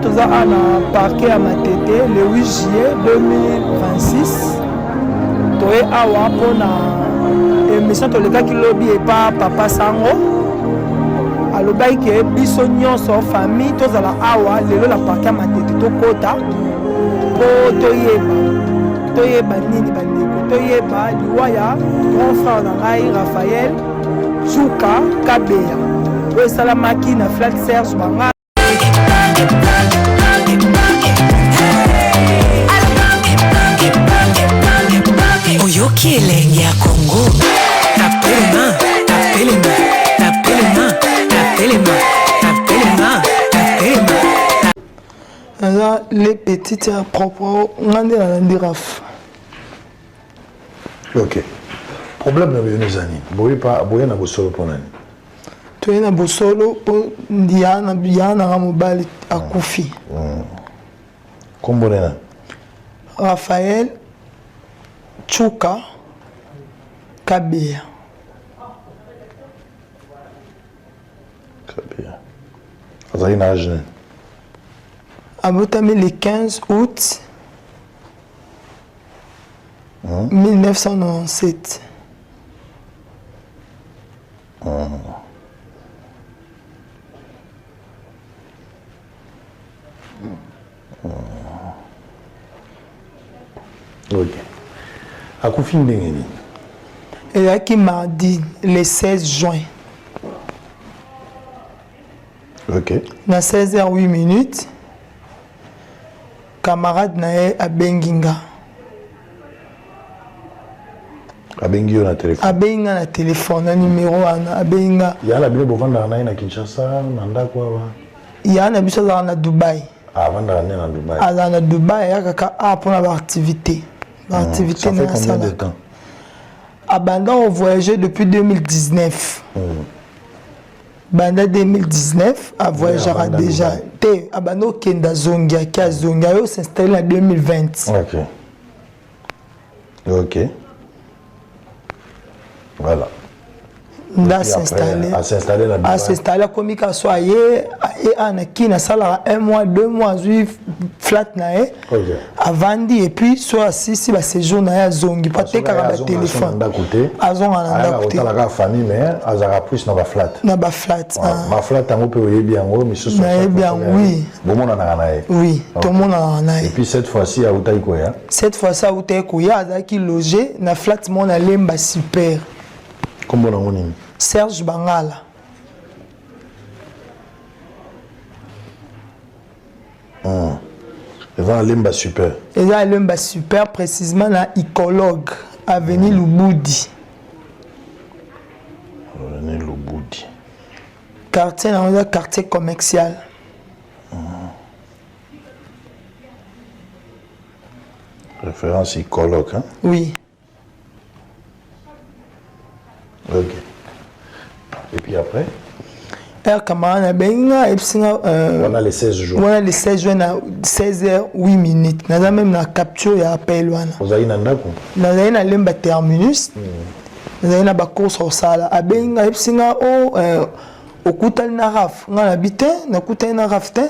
Toza awa na parquet ya Matete le 8 juillet 2026. Toye awa mpona émission tolekaki lobi epa papa Sango, alobaki ke biso nyonso famille tozala awa lelo na parquet ya Matete, tokota mpo toyeba nini bandeko, toyeba liwa ya grand frère na ngai Raphaël Tsuka Kabeya oyo esalamaki na flat Serge Banga. Oyoki elengi ya Kongo, tapelema, tapelema, tapelema, tapelema, tapelema, tapelema. Naza le petit ya propre nga nde nalandi Raf. Ok, problème na bino eza nini? Boye pa boye na bosolo mpo nani? Toye na bosolo mpo ya nanga mobali akufi. Kombo nena? Raphaël Tchuka Kabeya. Kabeya azalaki na age nini? Abotami le 15 août 1997. Ok, akufi ndenge nini? Ezalaki mardi le 16 juin. Na 16 h 8 minutes, camarade na ye abengi nga. Abengi yo na telefone? Abengi nga na telefone, na numero wana abengi nga. Ya na bino, bovandaka na ye na Kinshasa na ndako awa? Ya na biso azalaka na Dubai. Avandaka nde na Dubai? Azala na Dubai, ayaka kaka awa mpona baactivité baactivité Ça fait combien de temps? Abanda voyager depuis 2019. Banda 2019 avoyageaka déjà te. Abanda okende, azongi, ake, azongi, ayo s'installe na 2020. Ok, voilà. Nde as'installe. As'installe na Dubai. As'installe, akomi kaka so aye awa na Kini, asalaka un mois, 2 mois, azwi flat na ye, avandi, et puis so asisi baséjour na ye, azongi po atekaka batelefone. Ndako te? Azonga na ndako te. Otalaka famille, mais azalaka plus na baflat. Na baflat. Baflat yango mpe oyebi yango misusu? Nayebi yango, oui. Bomonanaka na ye? Oui, tomonanaka na ye. Et puis cette fois-ci autaki koya? Cette fois-ci autaki koya, azalaki logé na flat moko na Lemba Super. Kombo nango nini? Serge Bangala. Eza na Lemba Super? Eza na Lemba Super, précisément na Ecologue, avenue Lubudi. Avenue Lubudi. Quartier nango eza quartier commercial. Référence Ecologue, hein? Oui. Ok, et puis après? Père, camarade abengi nga, ayebisi nga. Wana le 16 juin? Wana le 16 juin na 16 h 8 minutes. Naza même na capture ya appel wana. Ozali na ndako? Nazali na Lemba Terminus, nazali na bacourse kosala. Abengi nga, ayebisi nga o okutani na Raf. Nga nabi te, nakutani na Raf te.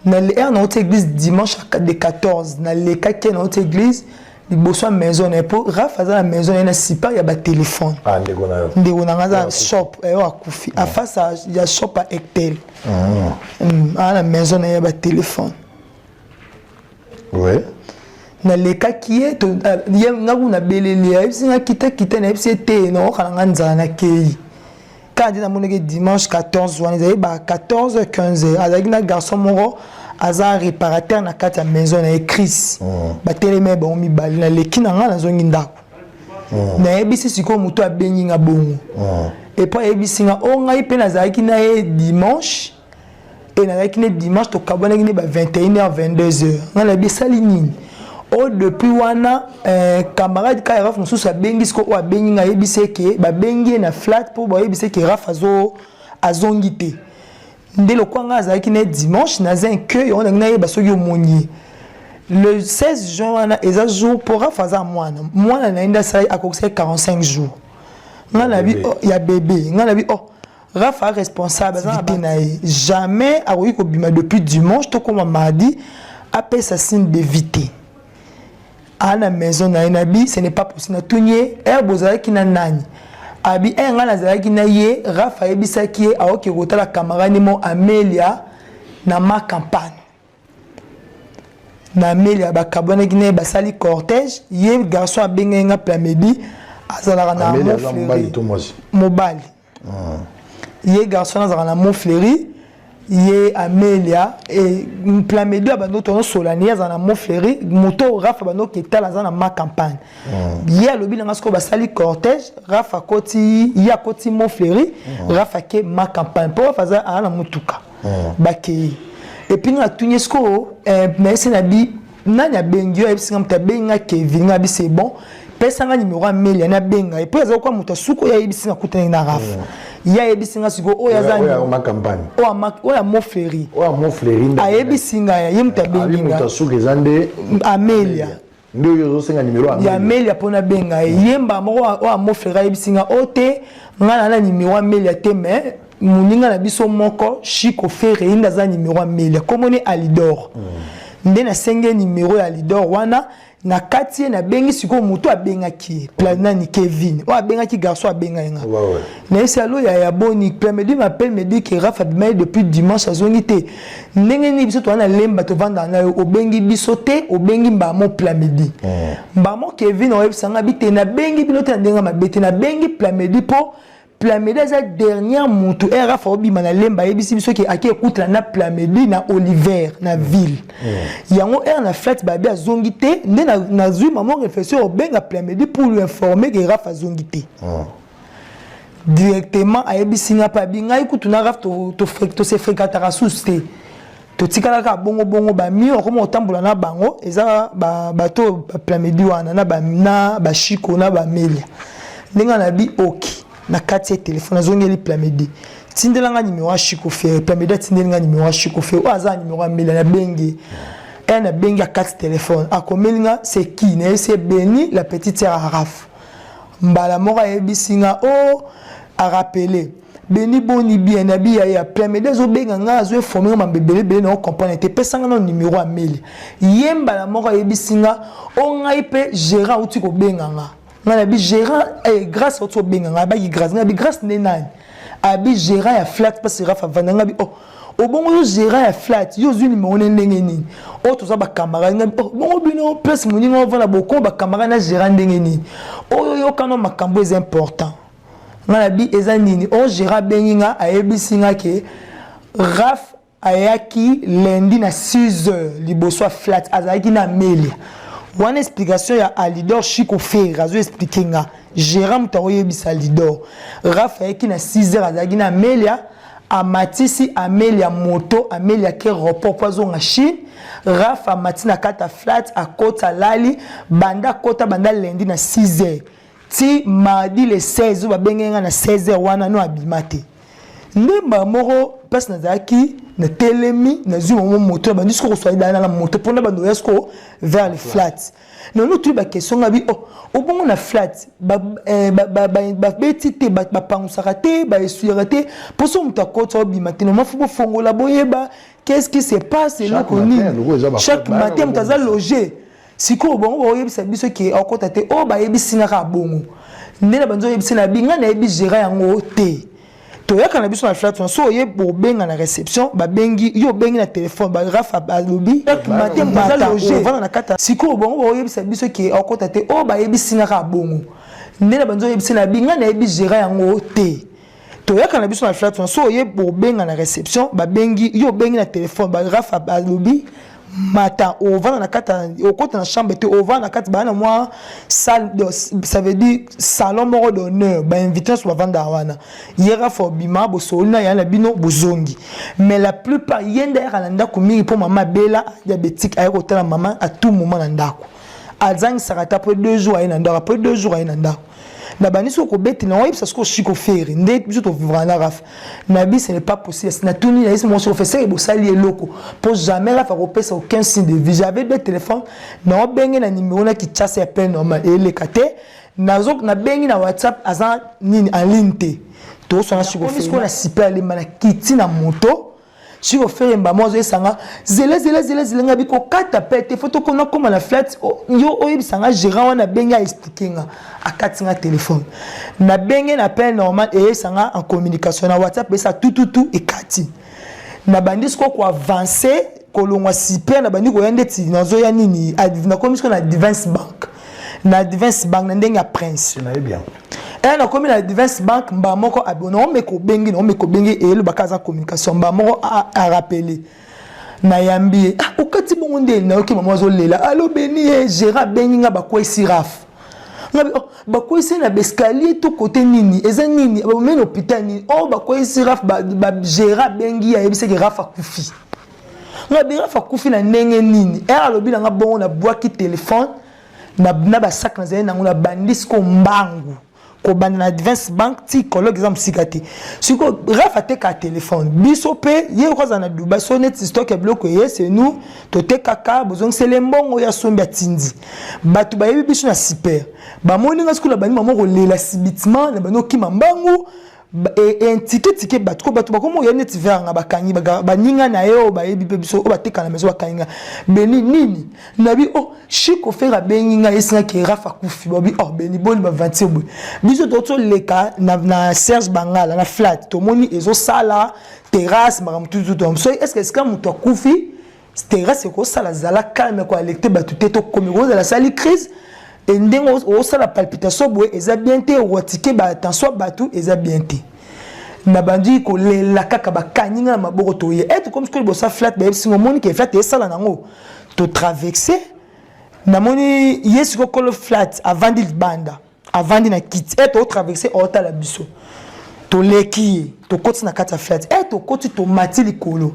Na heure nauti église dimanche de 14, nalekaki ye, nauti église liboso ya maison na ye, mpo Raf aza na maison na ye na sipar ya batelefone. Ah, ndeko na yo? Ndeko na nga aza na shop eyo akufi, afase ya shop ya Ectel. Aza na maison na ye ya batelefone. Nalekaki ye, ye nga kuna beleli, ayebisi nga kita kita. Nayebisi ye te, naoka na nga nzala, nakei kaka. Nde namonaki dimanche 14 wana, ezali ba 14 15, azalaki na garçon moko aza réparateur na kati ya maison na ye, Chris. Batelemi ye bango mibale. Naleki na nga, nazongi ndako. Nayebisi sikoyo moto abengi nga bongo, et puis ayebisi nga o ngai mpe nazalaki na ye dimanche e nazalaki ne dimanche, tokabwanaki ne ba 21 h 22 h. Ngai nayebi esali nini o depuis wana camarade ka ya Raf mosusu abengi sikoyo, oyo abengi ngai, ayebisi eke babengi ye na flat mpo bayebisi eke Raf azongi te. Nde lokwa ngai azalaki ne dimanche, naza inquiet yango, nangi nayeba soki omoni ye le 16 juin. Wana eza jour mpo Raf aza mwana, mwana na ye nde asalaki, akokisaki 45 jours. Ngai nabi oh, ya bebe. Ngai nabi oh. Rafa responsable aza na ye, jamais akoki kobima depuis dimanche tokóma mardi, apesa signe de vie te. Aa na maison na ye, na bi ce n'est pas possible. Natuni ye: ere bozalaki na nani? Abi ere ngai nazalaki na ye, Rafa ayebisaki ye aoki kotala camarade mo Amelia na Ma Campagne. Na Amelia bakabwanaki na ye, basali cortège. Ye garçon abengaki nga Plamedi, azalaka na mobali. Ye garçon azalaka na Mont Fleury, ye Amelia e Plamedi abandi tozosolani. Ye azala na Mont Fleury, moto Rafa bandi oketala aza na Ma Campagne. Ye alobi nanga sikoyo basali cortège, Rafa akoti, ye akoti Mont Fleury, Rafa ake Ma Campagne mpo Rafa aza aa na motuka. Bakei et puis nga natuni ye sikoyo, nayesi na bi nani abengi yo? Ayebisi nga moto abengi nga Kevin. Nga abi c'est bon, pesanga numéro Amelia nabenga ye, mpo aza kwa moto asuki oyo ayebisi nga akutani na Rafa. Ye ayebisi nga sikoyo oyo aza oyo ya Mont Fleury, ayebisi nga ye moto abengi nga. Eza nde Amelia. Nde oyo ozosenga numéro? Ya Amelia mpo nabenga ye. Yemba moko oyo ya Mont Fleury ayebisi nga o te, nga na numéro Amelia te, mais moninga na biso moko Chiko Fere, ye nde aza numéro Amelia, komoni Alidor. Nde nasenge numéro ya Alidor wana na kati ye, nabengi sikoyo moto abengaki ye pla nani, Kevin oyo abengaki garçon abengaki nga. Nayesi: allo yaya, boni? Plamedi m'appelle, me dit que Rafa abimaki depuis dimanche, azongi te. Ndenge nini biso toza na Lemba, tovandaka na yo, obengi biso te, obengi mbamo Plamedi, mbamo Kevin? Oyebisanga bi te, nabengi bino te na ndenge mabe te, nabengi Plamedi mpo Plamedi aza dernière motu e Rafa obima na Lemba. Ayebisi biso ke ake ekutana na Plamedi na Oliver na ville yango ere na flat, babi azongi te. Nde nazwi mama réflexion obenga Plamedi pour lui informer ke Rafa azongi te. Directement ayebisi nga mpe abi ngai kutu na Rafa tose fréquentaka susu te, totikalaka bongo bongo. Bami okoma kotambola na bango eza bato Baplamedi wana na Bashiko na Bamelia. Ndenge na bi oki na kati ya telefone, nazongeli Plamedi: tindelanga numéro ya Chiko Fere. Plamedi atindeli nga numéro ya Chiko Fere oyo aza na numéro ya Melia. Nabengi e, nabengi, akati telefone, akomeli nga: c'est qui? Nayebisi Beni, la petite sœur Araf. Mbala moko ayebisi nga o arappeler: Beni, boni? Bien. Nabi yaya, Plamedi azobenga nga, azoinformer nga mambo ebele ebele, na ocomprendre te, pesanga na numéro ya Melia. Ye mbala moko ayebisi nga o ngai mpe gérant auti kobenga nga. Nga nabi gérant eh, Grâce auti kobenga nga. Abaki Grâce, nga abi Grâce nde nani? Abi gérant ya flat mpasi Rafa avanda. Nga bi oh, obongo yo gérant ya flat, yo ozwi numéro ne ndenge nini? Oyo toza bacamarade. Nga oh, bongo bino place moninga ovanda boko bacamarade na gérant ndenge nini? Oyo yokana makambo eza important. Nga na bi eza nini? O gérant abengi nga, ayebisi nga ke Raf ayaki lundi na 6 heures liboso ya flat, azalaki na Amelia wana. Explication ya Alidor Chiko Fere azo expliquer nga, gérant moto akoyebisa Alidor, Raf ayaki na 6 heures, azalaki na Amelia, amatisi Amelia moto, Amelia ke report mpo azonga Chine. Raf amati na kati ya flat, akota, alali. Banda akota, banda lundi na 6 heures ti mardi le 16 oyo babengaki nga na 16 heures wana, no abima te. Ndemba moko place nazalaki, natelemi, nazwi mamo moto, nabandi siko koswali dala na moto mpona bando oya siko vers le flat. Nano tuli baquestion nga bi oh, obongo na flat babeti te, bapangusaka te, baesuyaka te, mpo so moto akoti obima te, normal faut bofongola, boyeba qu'est-ce qui se passe, eloko nini. Chaque matin moto aza loge. Sikoyo bongo baoyebisa biso ke akota te, oyo bayebisi nga kaka bongo nde na banzi oyebisi na bi. Ngai nayebi gérant yango te, toyaka na biso na flat wana. So oye bobenga na réception, babengi yo, obengi na telefone, barafa alobi matin moto aza loge, ovanda na kati. Sikoyo bongo baoyebisa biso ke akota te, oyo bayebisi nga kaka bongo nde na banzi oyebisi na bi. Ngai nayebi gérant yango te, toyaka na biso na flat wana. So oye bobenga na réception, babengi yo, obengi na telefone, barafa alobi matin ovanda na kati, okota na chambre te, ovanda na kati, baya na mwa salle, ça veut dire salon moko d'honneur, bainvité nyonso bavandaka wana. Ye Rafa obima, bosoli na ya na bino, bozongi. Mais la plupart ye nde ayaka na ndako mingi mpo mama abela diabétique, aye kotala mama à tout moment na ndako, azangisaka te. Après 2 jours aye na ndako, après 2 jours aye na ndako. Na bandi soki kobetela, oyebisa soki osiko Fere nde biso tovivra na Rafa. Na bi ce n'est pas possible. Natuni, nayebisi moko soko fe seke bosali eloko, mpo jamais Rafa kopesa aucun signe de vie. J'avais deux téléphones, naobenge na numéro na Kinshasa ya plein normal, eleka te. Nabengi na WhatsApp, aza nini, en ligne te. Tozoswana sikoyo na Super Alemba, na kiti na moto. Siko Ferre mbamo azoyesanga: "Zela, zela, zela, zela." Nga bikokata pe te, faut tokona koma na flat. Yo oyebisanga gérant wana, abenge, aexpliquer nga, akati nga telefone. Nabenge na appel normal, eyesanga en communication na WhatsApp, esa tututu ekati. Nabandi sikoyo koavancer, kolongwa Super, nabandi koya ndeti nazoya nini, nakomi sikoyo na Advance Bank, na Advance Bank na ndenge ya Prince. Nayebi yango. E nakomi na Advance Bank, mba moko naomeka obengi, naomeka obengi, eyelobaka aza communication. Mba moko arappeler, nayambi ye. Ah, okati bongo nde nayoki mama azolela: "Alo Beni, ye gérant abengi nga, bakwesi Raf." Ngabi: "Oh, bakwesi na baescalier to kote nini? Eza nini? Bamemi na hôpital nini?" "Oh, bakwesi Raf, bagérant abengi, ayebisaki Raf akufi." Ngabi: "Raf akufi na ndenge nini?" Ere alobi nanga bongo, nabwaki telefone na basac nazali nango, nabandi siko mbangu kobanda na Advance Bank ti colloque. Eza mosika te. Sikoyo Raf atekaka telefone, biso mpe ye okozala na Dubai, so neti stock ya biloko eye, c'est nous totekaka, bozongisele mbongo ya sombi, atindi. Bato bayebi biso na Super, bamoni nga sikoyo na bandi mama kolela subitement, na bandi okima mbangu, entike tike bato ko bato bakoma oya neti vers nga, bakangi baninga na ye oyo bayebi mpe biso oyo bateka na maison, bakangi nga: "Beni, nini?" Nabi: "Oh, Chiko Ferre abengi ngai, esingaki Raf akufi." Babi: "Oh Beni, boni baventure boye?" Biso totoleka na Serge Bangala na flat, tomoni ezosala terrasse, makambo tututu. So est ce que esika moto akufi, terrasse ekosala? Zala calme, koalerter bato te, tokomi kozala sali crise ndenge osala palpitation boye, eza bien te, oatike baattention bato, eza bien te. Na bandi kolela kaka, bakangi nga na maboko, toye ete komi sikoyo liboso ya flat. Bayebisi ngo: "Omoni ke flat esala nango." Totraverser, namoni ye sikoyo kolo flat avandi libanda, avandi na kiti. E totraverser, aotala biso, toleki ye, tokoti na kati ya flat. E tokoti, tomati likolo.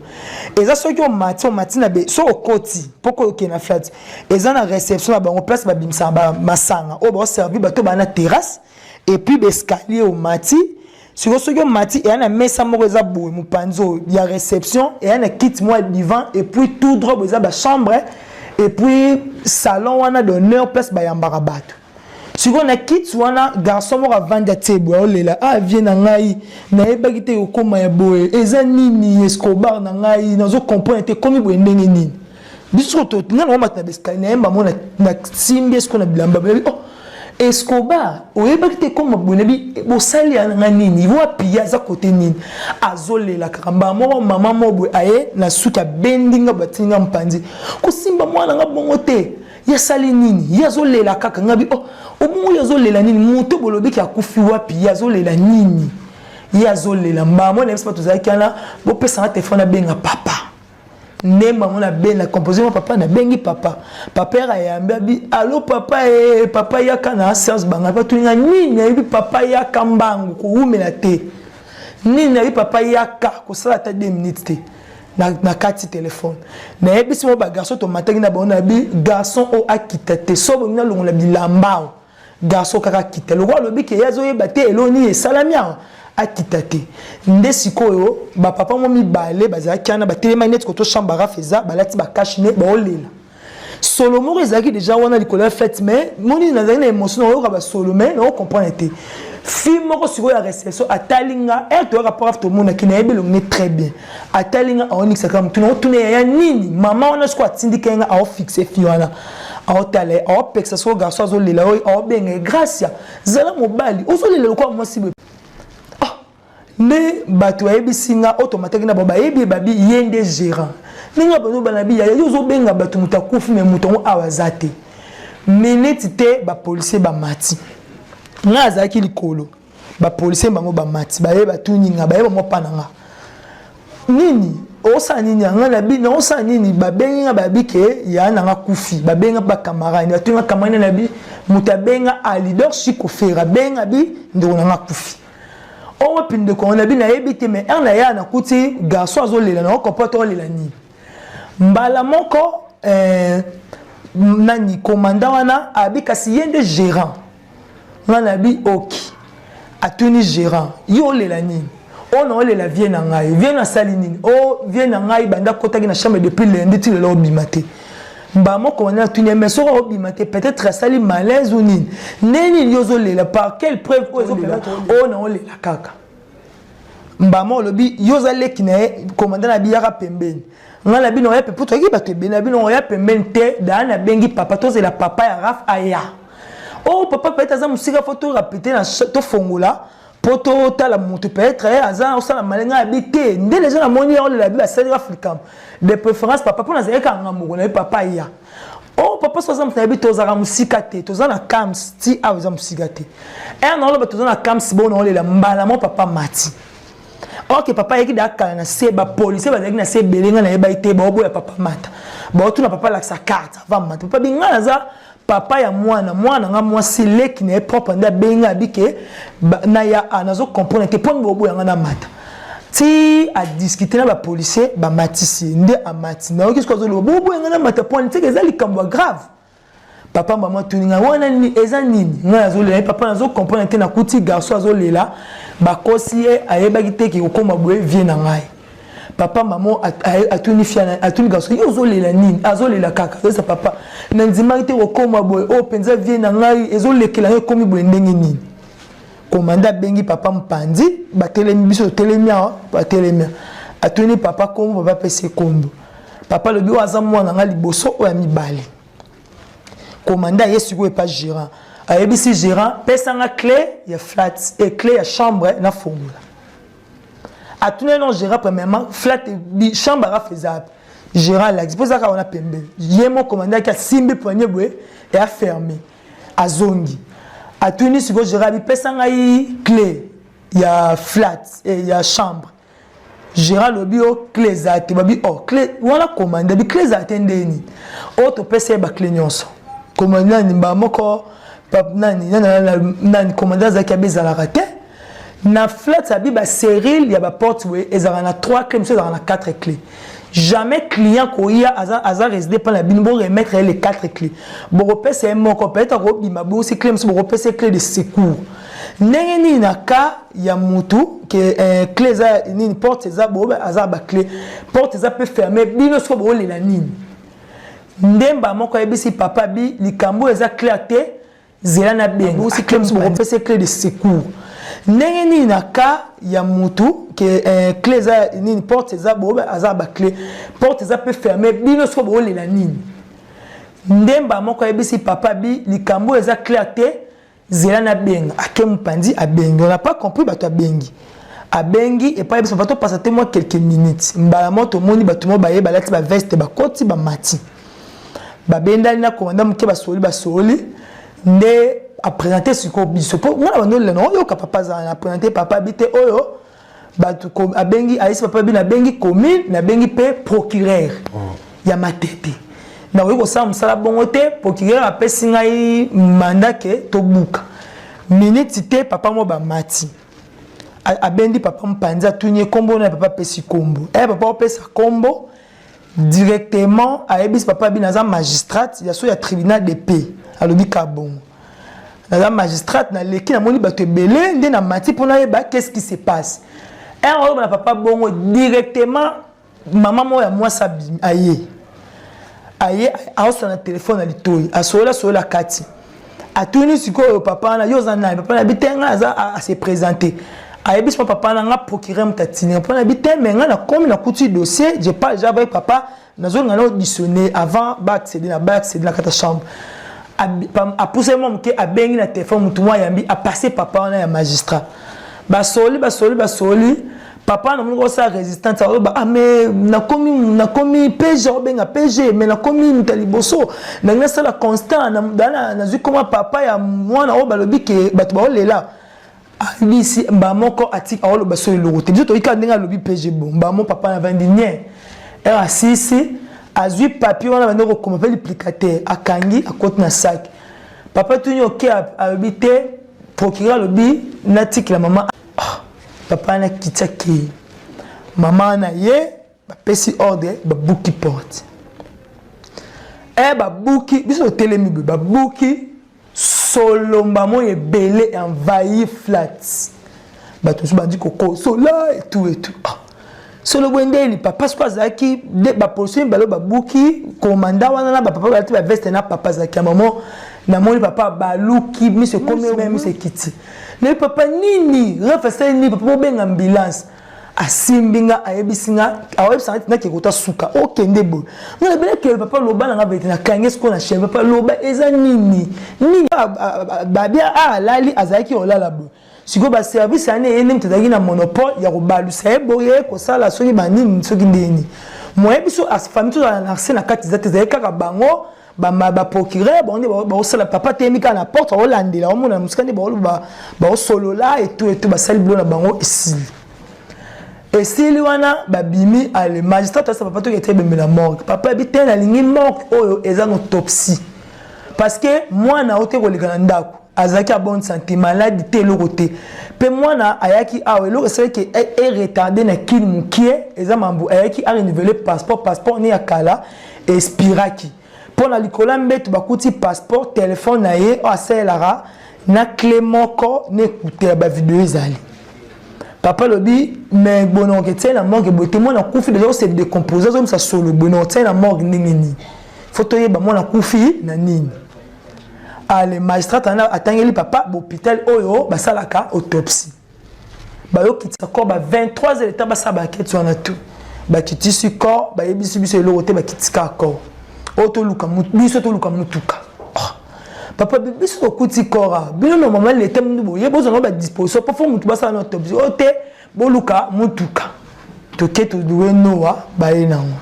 Eza soki omati, omati na be, so okoti mpo kokende na flat, eza na réception na bango, place babimisaka masanga oyo baoservi bato baa na terrasse, et puis baescalier omati. Sikoyo soki omati, eya na mesa moko eza boye, mopanzi oyo ya réception, eya na kiti mwa divan, et puis tout droit boye eza bachambre, et puis salon wana d'honneur, place bayambaka bato. Sikoyo na kiti wana, garçon moko avandi, atie boye, aolela: "Ah, vieux na ngai, nayebaki te kokóma ya boye. Eza nini? Escobar na ngai, nazocomprendre te, ekomi boye ndenge nini?" Biso soko nga naomata na baescalier, nayemba mo nasimbi esiko na bilamba. Boyebi: "Oh Escobar, oyebaki te ekoma boye? Nayebi bosali ya nanga nini? Wapi ye? Aza kote nini?" Azolela kaka. Mbala moko mama mo boye aye na suki, abendi nga, batindi nga mopanzi: "Kosimba mwana nga bongo te, ye asali nini? Ye azolela kaka." Nga bi: "Oh, obongo ye azolela nini? Moto bolobiki akufi, wapi ye? Azolela nini? Ye azolela." Mbala mo nayebisi bato tozalaki wana: "Bopesanga telefone, abenga papa." Nde mama nabengi, na compose mo papa, nabengi papa. Papa yaka ayambi, abi: "Alo papa." E papa yaka na Serge Banga, batulinga nini? Ayebi: "Papa, yaka mbangu, kowumela te." "Nini?" Ayebi: "Papa, yaka, kosala ata 2 minutes te." Na kati telefone, nayebisi mo bagarçon tomataki na bango, nayebi garçon oyo akita te, so bongi nalongola bilamba o garçon kaka akita. Lokola alobi ke ye azoyeba te elo nini esalami awa, akita te. Nde sikoyo bapapa mo mibale bazalaki wana, batelemaki neti koto chambre Raf eza, balati bacache-nez, baolela. Solo moko ezalaki déjà wana likolo ya fête, mais moni nazalaki na émotion, naoyoka basolo, mais naocomprendre te. Fille moko sikoyo ya réception atali nga, ere toyaka po Raf, tomonaki, nayebi elongi ne très bien. Atali nga, aonikisaka motu, naotuna: "Yaya, nini?" Mama wana sikoyo atindika ye nga, aofixe fille wana, aotala ye, aopekisa sikoyo garçon azolela oyo, aobenga ye: "Gracia, zala mobali, ozolela lokola mwasi boye." Nde bato bayebisi nga oyo tomataki na bango, bayebi ye, babi ye nde gérant. Ndenge bato bana bi: "Yaya, yo ozobenga bato, moto akufi, me moto yango awa aza te." Miniti te, bapolisier bamati. Nga azalaki likolo, bapolisier bango bamati, baye, batuni nga, baye bango mpa na nga: "Nini osala nini?" Nga na bi: "Naosala nini? Babengi nga, babi ke ya nanga kufi." Babenga bacamarade, batunga camarade na bi, moto abenga Alidor Chiko Ferre, abenga bi ndeko nanga kufi. "Oyo wapi ndeko na bi?" "Nayebi te, mais ere na ya nakuti garçon azolela, na okompa to olela nini." Mbala moko nani commandant wana abi: "Kasi ye nde gérant." Nga na bi: "Ok." Atuni gérant: "Yo olela nini?" "Oyo na olela vieux na ngai." "Vieux nasali nini?" "O vieux na ngai, banda akotaki na chambre depuis lundi ti lelo, obima te." Mbala moko wana atuni: "Mais soki obima te, peut-être asali malaise ou nini? Nde nini yo ozolela? Par quelle preuve oyo ezolela? Oyo na olela kaka." Mbama olobi yo oza leki na ye, commandant na biyaka pembeni. Nga na bino oya pe po toyaki bato ebele na bino oya pembeni te, daa nabengi papa, tozela papa ya Raf aya. Oh papa peut-être aza mosika, fo to rapite na tofongola po totala motu, peut-être aza osala malenga ya bi te. Nde deja namoni ya olela bi basali Raf likambo, de préférence papa, mpo nazalaki kanga moko na ye, papa aya. Oh papa, so aza moto nayebi, tozalaka mosika te, toza na Kams ti awa eza mosika te. Ere na oloba toza na Kams, bongo na olela mbala mo papa mati. Ok, papa ayeki da kala na se, bapolisier bazalaki na se ebele. Ngai nayebaki te, baoboya papa mata, baotuna papa alakisa carte avant mata. Papa bi ngai naza papa ya mwana, mwana nga mwasi leki na ye propre nde abengi abi ke na ya a nazo comprendre te mponi boboya nga na mata. Ti adiscute na bapolisier, bamatisi ye nde amati. Nayoki soki azoloba boboya nga na mata mponi teke eza likambo ya grave. Papa mama atuni ngai wana eza nini? Ngai azolela ye, papa nazo comprendre te, nakuti garçon azolela, bakosi ye, ayebaki te ke kokóma boye vie na ngai. Papa mama atuni fiana, atuni garçon: yo ozolela nini? Azolela kaka, azoyesa papa nandimaki te kokóma boye, oyo mpenza vie na ngai ezolekela ngai, ekomi boye ndenge nini? Commandant abengi papa mopanzi, batelemi, biso totelemi awa, batelemi. Atuni papa kombo, papa apesi kombo. Papa alobi oyo aza mwana ngai liboso, oyo ya mibale. Commandant aye sikoyo epa gérant, ayebisi gérant: pesanga clé ya flat e clé ya chambre na fongola. Atuni non gérant premièrement flat, chambre Raf eza? Gérant alakisi mpo ezaka wana pembeni. Ye mo commandant aki asimbi poignet boye eya fermé. Azongi, atuni sikoyo gérant abi: pesa ngai clé ya flat e ya chambre. Gérant alobi o clé eza te. Babi o clé wana, commandant abi clé eza te ndeni oyo topesa ye baclé nyonso. Commandant nani mbaa moko nani nani, commandant azalaki abi ezalaka te na flat. Abi baserrure ya baporte boye ezalaka na 3 clé, mosusu ezalaka na 4 clé. Jamais client koya aza résidé mpa na bino, boremettre ye les 4 clés, bokopesa ye moko, peut-être akobima bonsi clé mosusu, bokopesa ye clé de secours. Ndenge nini na cas ya mutu ke clé eza nini, porte eza boye, aza baclé, porte eza mpe fermé, bino sikoyo boolela nini? Ndemba moko ayebisi papa bi likambo eza clair te, zela na benga clé mosusu, bokopesa clé de secours. Ndenge nini na cas ya mutu ke clé eza nini, porte eza boye, aza baclé, porte eza mpe fermé, bino sikoyo boolela nini? Ndemba moko ayebisi papa bi likambo eza clair te, zela na benga. Ake mopanzi, abengi, on n'a pas compris bato abengi. Abengi epai biso papa, topasa te mwa quelques minutes, mbala moko tomoni bato mo baye, balati baveste, bakoti, bamati, babendani na commandant moke, basoli basoli nde aprésente sikoyo biso. Mpo mwana bando olela, oyoka papa azala na aprésente papa abi te oyo bato abengi, ayesi papa abi nabengi commune, nabengi mpe procureur ya Matete, nakoki kosala mosala bongo te, procureur apesi ngai mandat ke tobuka. Minute te, papa mo bamati, abendi papa mopanzi, atuni ye kombo na papa, apesi kombo. E papa opesa kombo directement, ayebisi papa abi naza magistrate ya so ya tribunal de paix. Alobi ka bongo naza magistrate, naleki, namoni bato ebele nde na mati mpo nayeba qu'est-ce qui se passe. Ere oloba na papa bongo, directement mama moko ya mwasi aye, aye aosala na telefone na litoi, asolola asolola kati. Atuni sikoyo papa wana: yo oza nani? Papa na bi te, ngai aza ase présente, ayebisi mpa papa na nga procureur moto atindinga mpo na bi te, me ngai nakomi, nakuti dossier, je parle déjà avec papa, nazolinga na auditionner avant baaccéder na baaccéder na kati ya chambre. Apusaki mwa moke, abengi na telefone motu mwa ayambi, apasse papa wana ya magistrat, basoli basoli basoli. Papa namoni kosala résistance, aloba: ah mais nakomi, nakomi PG, obenga PG, mais nakomi moto ya liboso, nangi nasala constant, nazwi koma papa ya mwana oyo balobi ke bato baolela. Ayebisi mba moko ati aoloba so eloko te, biso toyika ndenge alobi PG. Bon, mbamo papa navandi nie, ere asisi, azwi papier wana, bandi kokoma mpe liplika akangi, akoti na sac. Papa tuni oke, alobi te, procureur alobi natikela mama. Ah, papa wana kiti, akei, mama na ye bapesi ordre, babuki porte. E babuki, biso totelemi boye, babuki, solomba mo ebele envahir flat, bato mosusu bandi kokosola etu etu. Ah. Solo boye ndeni papa siko azalaki, bapolisier mibale babuki, commandant wana na bapapa balati baveste na papa azalaki ya mama. Namoni papa baluki miso ekomi, miso ekiti. Nayebi papa nini, Raf asali nini? Papa bobenga ambulance. Asimbi nga, ayebisi nga, ayebisa nga nake kota suka, okende boye. Nga na bele kele papa loba na nga vérité na kangi siko na chef papa loba eza nini? Nini babia alali azalaki olala boye. Sikoyo ba service ane ye nde moto azalaki na monopole ya kobalusa ye boye kosala soki banini soki ndeni. Moye biso as famille tozala na accès na kati eza te, ezalaki kaka bango ba procureur bango nde baosala. Papa telemi kaka na porte aolandela, aomona na mosika nde baoloba baosolola etu etu, basali bilo na bango esili. Esili wana babimi ale magistrat asa papa toki ete ebembe na morgue. Papa abi te, nalingi morgue oyo eza na autopsie parce que mwana oyo te koleka na ndako azalaki ya bonne santé, maladi te, eloko te. Mpe mwana ayaki awa, eloko esalaki eretarde na kini mokie eza mambo ayaki arenouveler passeport, passeport ne ya kala expiraki. Mpo na likolo ya mbeto bakuti passeport, telefone na ye oyo asalelaka na clé moko na écouteur ya bavideo ezali. Papa alobi mais bonoke etie na morgue boye te, mwana akufi deja ose décompose, azomisa solo boye, na otie na morgue ndenge nini? Fo toyeba mwana akufi na nini. Ale magistrat atangeli papa bahôpital oyo basalaka autopsie, bayokitisa corps ba 23 heures eta basala bankete wana tu, bakitisi corps, bayebisi biso eloko te, bakitika corps oyo toluka biso toluka mutuka. Oh. Papa biso tokuti corps bino normalement leta mundu boye bozwanga badisposition mpo fo mutu basala na autopsie oyo te, boluka mutuka. Toke tolouer Noa, baye nango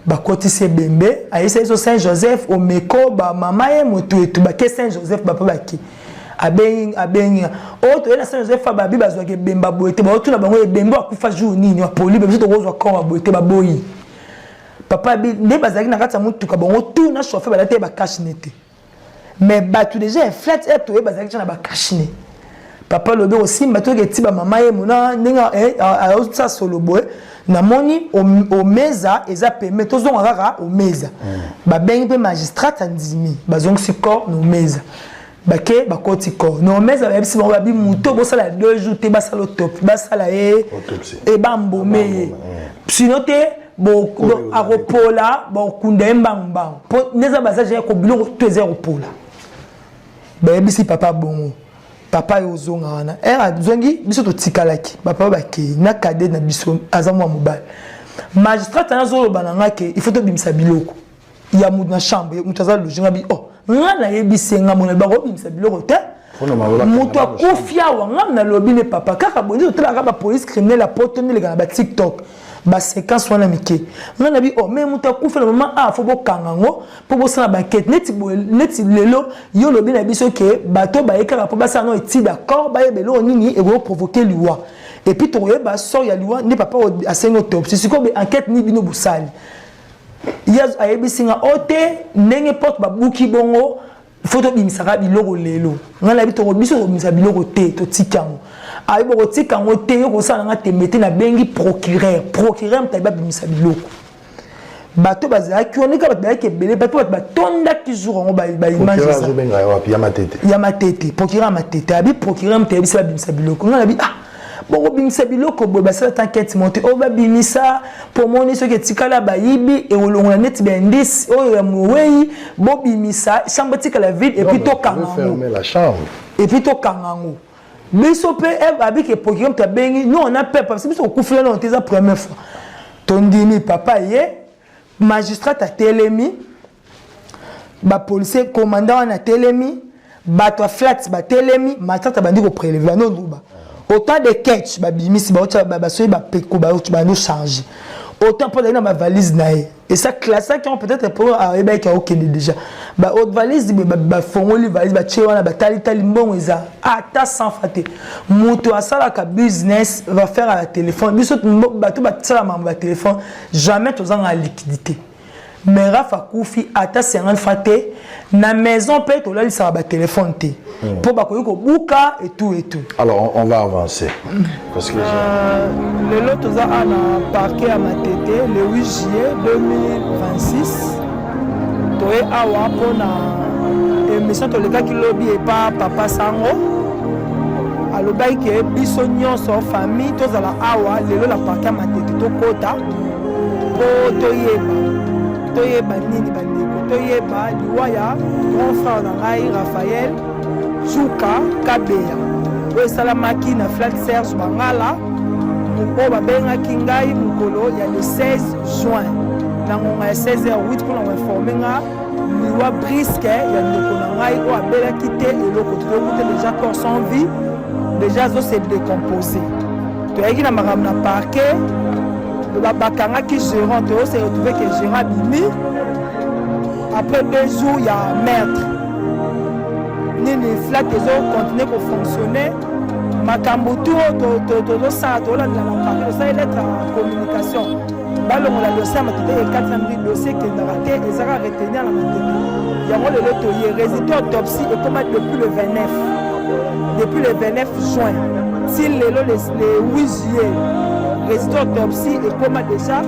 bakotisi ebembe, ayebisa biso Saint Joseph omeko bamama ye motu etu bake Saint Joseph bapa bake abengi abengi oyo toye na Saint Joseph babi bazwaka ebemba boye te, baotuna bango ebembe akufa jour nini, apoli biso tokozwa corps boye te, baboyi. Papa nde bazalaki na kati ya motuka bango tu na chauffeur balati ye bacache-nez te, mais bato déjà ya flat air toye bazalaki tia na bacache-nez. Papa alobi osimba toki eti bamama ye mona ndenge aosala solo boye, namoni omeza eza pembe, tozonga kaka omeza. Babengi mpe magistrat andimi, bazongisi corps na omeza, bake bakoti corps na omeza, bayebisi bango babi moto bosala 2 jours te, basala autopsie, basala ye ebambome ye, sinon te akopola, bakunda ye mbangu mbangu mpo nde eza baza ya biloko to eza ya kopola. Bayebisi papa bongo, papa ye ozonga wana ere azongi, biso totikalaki, bapapa bakei na cadet na biso aza mwa mobali. Magistrat ana azoloba na nga ke il faut tobimisa biloko ya motu na chambre, moto aza loge. Nga bi oh, nga nayebisi nga mona bakobimisa biloko te, moto akufi awa. Nga nalobi ne papa kaka boye nde totalaka bapolice criminelle ya poto nde eleka na baTikTok, baséquence wana mike. Nga na bi oh, mais moto akufi na mama ah, fo bokanga yango mpo bosala bankete neti boye neti lelo yo olobi na biso ke bato baye kaka mpo basala no étude d'accord, bayeba eloko nini ekoki provoquer liwa et puis tokoyeba sort ya liwa nde papa asengi autopsie. Sikoyo enquête nini bino bosali? Ye ayebisi nga o te ndenge porte babuki bongo, fo tobimisaka biloko lelo. Ngai nayebi toko biso tobimisa biloko te, totika yango. Ayebi kotika yango te, yo kosala nga tembe te. Nabengi procureur, procureur moto ayebi abimisa biloko. Bato bazalaki wana kaka bato bayaki ebele, bato bato batondaki jour yango baimage. Ya Matete, procureur ya Matete abi procureur moto ayebisi babimisa biloko. Ngai nabi ah, bokobimisa biloko boye, basala ta enquête mo te oyo babimisa mpo moni soki etikala bayibi ekolongola neti baindice oyo ya mowei. Bobimisa, chambre etikala vide et puis tokanga yango et puis tokanga yango biso mpe. Abike procureur moto abengi, nous on a peur parce que biso kokufela nano te, eza première fois. Tondimi papa ye magistrat atelemi, bapolicier commandant wana atelemi, bato ya flat batelemi, magistrat abandi koprélever banoluba autant de ketch babimisi, basoki bapeko bando charge autant mpo azali na bavalise na ye esa classaki yango, peut-être po ayebaki akokende déjà. Valise bafongoli, valise batie wana, batalitali mbongo eza ata 100 francs te. Moto asalaka business va faire à la téléphone, biso bato basala makambo ya téléphone, jamais tozanga liquidité. Mais Rafa akufi ata 50 francs te na maison mpe tolalisaka batelefone te mpo bakoki kobuka etu etu. Alors on va avancer parce que lelo toza awa na parquet ya Matete le 8 juillet 2026. Toye awa mpona émission tolekaki lobi epa papa Sango, alobaki ke biso nyonso famille tozala awa lelo na parquet ya Matete, tokɔta mpo toyeba nini bandeko, toyeba liwa ya grand frère na ngai Raphaël Tsuka Kabeya oyo esalamaki na flat Serge Bangala. Oyo babengaki ngai mokolo ya le 16 juin na ngonga ya 16h08 mpona koinforme nga liwa briske ya ndeko na ngai oyo abelaki te eloko te. Toyoki te, déjà corps sans vie, déjà azo se décomposer. Toyaki na makambo na parquet, bakangaki gérant. Toyo se retrouve ke gérant abimi après 2 jours ya meurtre. Nini, flat ezocontinue kofonctionne. Makambo tu oyo tozosala, tozolandela na parquet. Tosali lettre ya communication, balongola dossier ya Matete ekati na mingi. Dossier ekendaka te, ezaka retenir na Matete. Yango lelo toye, résultat autopsie ekoma depuis le 29, depuis le 29 juin ti lelo le 8 juillet. Résultat autopsie ekoma déjà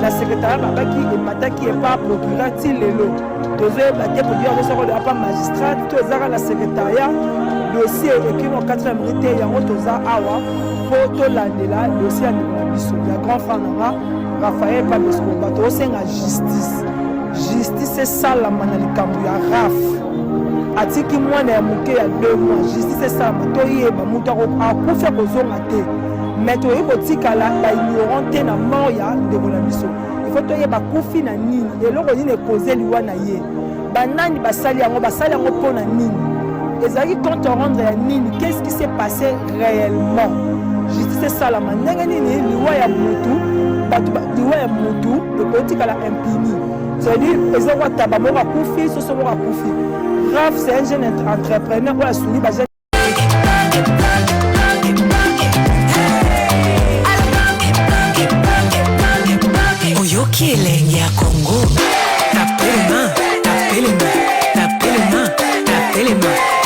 na secrétariat, babaki emataki epa procureur. Ti lelo tozoyeba te procureur azosaka loya pa magistrat to ezaka na secrétariat. Dossier ekimi na 4e rue te. Yango toza awa mpo tolandela dossier ya ndeko na biso, ya grand frère na nga, Raphaël Pablo Escobar. Tozosenga justice, justice esalama na likambo ya Raf. Atiki mwana ya moke ya 2 mois. Justice esalama, toyeba moto akufi akozonga te. Mais toyei kotikala baignorant te na mort ya ndeko na biso. Il faut toyeba kufi na nini, eloko nini ekoze liwa na ye, banani basali yango, basali yango mpo na nini, ezalaki compte rendre ya nini, qu'est-ce qui s'est passé réellement. Justice esalama. Ndenge nini liwa ya mutu, bato, liwa ya mutu ekotikala impuni? C'est-à-dire eza kwa taba moko akufi, soso moko akufi. Raf, c'est un jeune entrepreneur oyo asungi bajeune. Oyoki elengi ya Kongo, tapelema, tapelema, tapelema, tapelema.